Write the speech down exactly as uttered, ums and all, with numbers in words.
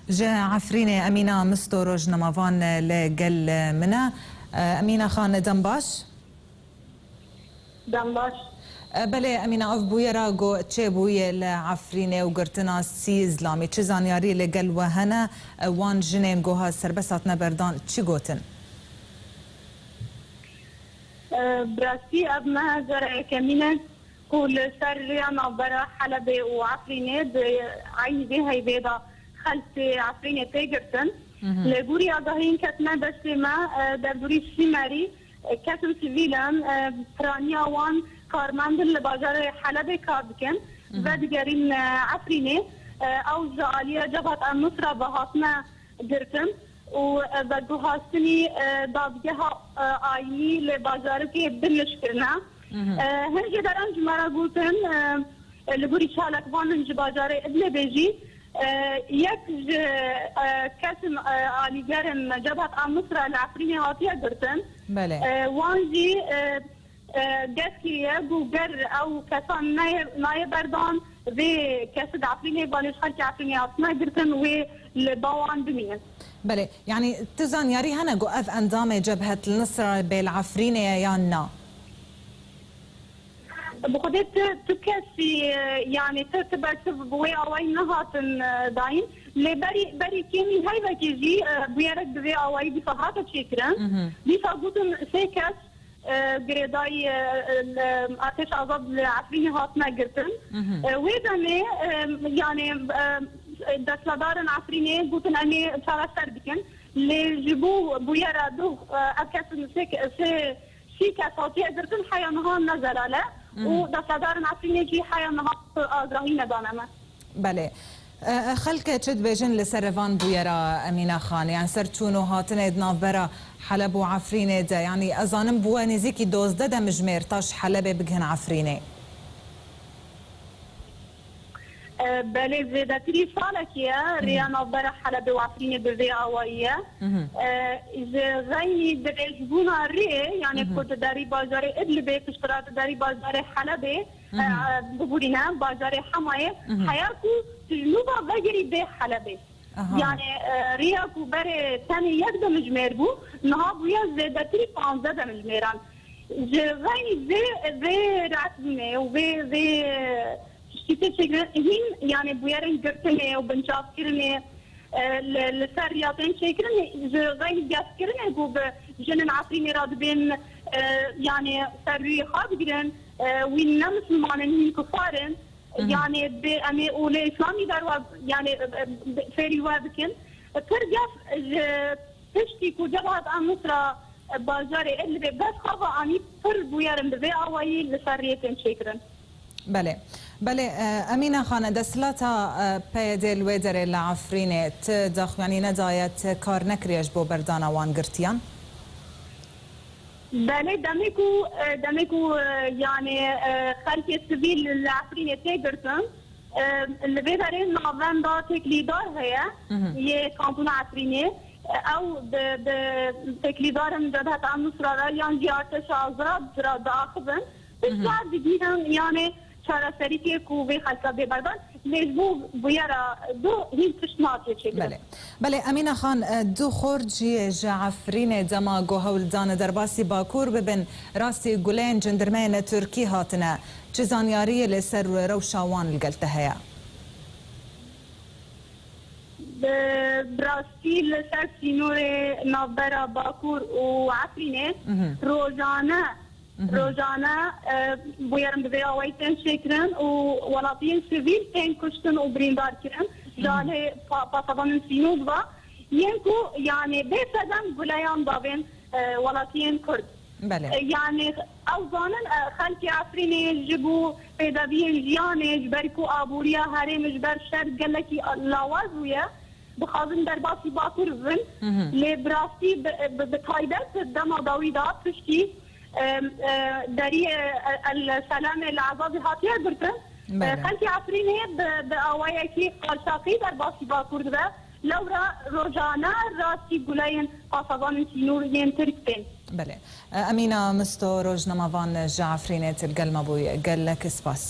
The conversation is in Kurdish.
Ji Efrînê Emîna Misto rojnamevan li gel min e. Emîna Xan, dem baş. Dem baş. Belê Emîna, ev bûyera ku çêbûye li Efrînê û girtina sî zlamî, çi zanyarî li gel we hene? Wan jinên ku ha serbest hatine berdan çi gotin? Bi rastî ev ne cara yekemîn e ku li ser rêya navbera Helebê û Efrînê di eynî vê heyvê de xelk tê Efrînê tê girtin. Li gorî agahiyên ketine destê me, derdorî sî merî, kesin sivîl in, piraniya wan karmend in li bajarê Helebê kar dikin, vedigerîn Efrînê. Ew ji aliyê Cebhat El Nusra ve hatine girtin û veguhastinî dadgeha ayînî li bajarokê Dimişk kirine. Hin jêderan ji me re gotin, li gorî çalakvanên ji bajarê Idlibê jî yek ji kesin alîgerên Cebhat El Nusra li Efrînê hatiye girtin. Wan jî gef kiriye ku ger ew kesan nayê berdan, vê kesi di Efrînê, balê ji xelkê Efrînê hatine girtin, wê li ba wan bimînin. Belê, yanî tu zanyarî hene ku ev endamê Cebhet El Nusra bê li Efrînê ye yan na? Bi xwedê tu, tu kesî, yanî tu, tu bersiv bi wê awayî nehatin dayîn. Lê berî, berî kêmî heyvekê jî bûyerek bi vê awayî dîsa hate çêkirin. Dîsa gotin sê kes girêdayî Artêşa Azad li Efrînê hatine girtin. Wê demê, yanî desthilatdarên Efrînê gotin em ê çareser bikin. Lê ji bo bûyera du ev kesin sê, sê, sî kes hatiye girtin, heya niha ne zelal e û desthilatdarên Efrînê jî heya niha agahî nedane me. Belê. Xelk çi dibêjin li ser van bûyera Emîna Xan? Yan ser çûn û hatinê di navbera Heleb û Efrînê de, yanî ez zanim bûye nêzîkî dozdeh demjimêr ta ji Helebê bigihin Efrînê. Belê, zêdetirî salekê ye rêya navbera Helebê û Efrînê bi vê awayî ye. Ji xeynî dirêjbûna rê, yanî ku di derî bajarê Idlibê, piştre di derî bajarê Helebê, bibûrîne bajarê Hemayê, heya ku tu ji nû ve vegerî bê Helebê. Yanî rêya ku berê tenê yek demjimêr bû, niha bûye zêdetirî panzdeh demjimêran. Ji xeynî vê, vê resmê û vê, vê tiştî tê çêkirin, hîn, yanî bûyerên girtinê û binçavkirinê, e, li, li ser riya tên çêkirin, ji xeynî gefkirinê ku bi jinên Efrînê re dibên, e, yanî ser rûyê xwe bigirin, e, wî ne misilman in, hîn kufar in. Yanî bê em ê olê Îslamî derwe, yanî, e, e, fêrî we bikin. Pir gef ji piştî ku Cebhat El Nusra bajarê Idlibê bes xwe ve anî, pir bûyer in bi vê awayî li ser riyê tên çêkirin. Belê. Belê, e, Emîne Xan, desthilata, e, P Y D li wê derê li Efrînê ti daxuyanî nedaye, ti kar nekiriye ji bo berdana wan girtiyan? Belê, demê ku, e, demê ku, e, yanî, e, xelkê sivîl li Efrînê tê girtin, e, li vê derê navenda têkilîdar heye, yê Kantona Efrînê. E, ew bi, bi têkilîdarên Cebhet El Nusra re yan jî Artêşa Azad re diaxivin. Piştre digihînin, yanî çareserîkê ku vê xelka bê berdan, lê ji bo bûyera du hîn tişt natiye çêkirin. Belê. Belê, Emîne Xan, e, du xort jî ji Efrînê dema ku hewl dane derbasî Bakur bibin, rastî guleyên cendirmeyên Tirkî hatine. Çi zanyariyê li ser rewşa wan li gel te heye? Bi, bi rastî li ser sînorê navbera Bakur û Efrînê rojane, rojane, e, bûyerin bi vê awayî tên çêkirin û welatiyên sivîl tên kuştin û birîndar kirin. Ji alê pa-, pasavanên sînor ve yên ku, yanî, bê sedem guleyan davên, e, welatiyên Kurd. Belê. E, yanî ew zanin, e, xelkê Efrînê ji bo pêdeviyên jiyanê, ji ber ku aboriya herêmê ji ber şer gelekî lawaz bûye, dixwazin derbasî Bakur bibin. Lê bi rastî bi, bi, bi taybet dema dawî de piştî, e, e, deriyê El Selamê li Ezazê hatiye girtin. E, belê. Xelkê Efrînê bi, bi awayekî qaşaqî derbasî Bakur dibe. Lewra rojane rastî guleyên pasavanên sînor yên Tirk tên. Belê. Emîna Misto, rojnamevan ji Efrînê, tu li gel me bûye. Gelek spas.